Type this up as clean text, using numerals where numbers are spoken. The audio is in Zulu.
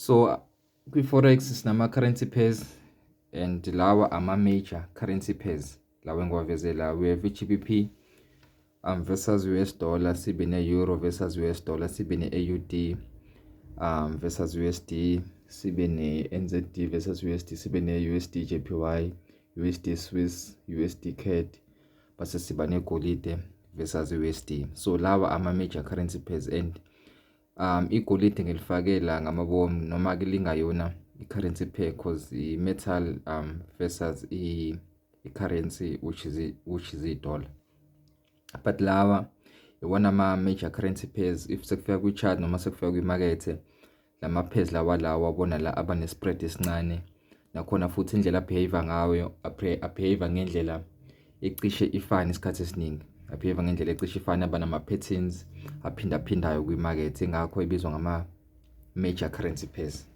So kwi-forex sinama-currency pairs and lawa ama-major currency pairs lawa engiwaveze la. We have i-GBP versus US dollar, sibe ne-euro versus US dollar, sibe ne-AUD versus USD, sibe ne-NZD versus USD, sibe ne-USD JPY, USD Swiss, USD CAD, base siba negolide versus USD. So lawa ama-major currency pairs and igolide ngilifake la ngamabomu noma ke lingayona i-currency pair, 'cause i-metal versus i-currency, which is i-dollar, but lawa iwona ama-major currency pairs. If sekufika kwi-chart noma sekufika kwimakethe, lama pairs lawa wabona la aba ne-spread esincane. Nakhona futhi indlela a-behave ngayo, a-behave ngendlela ecishe ifane isikhathi esiningi, a-behave ngendlela ecishe ifane, aba nama-patterns aphindaphindayo kwimakethe, ingakho ibizwa ngama-major currency pairs.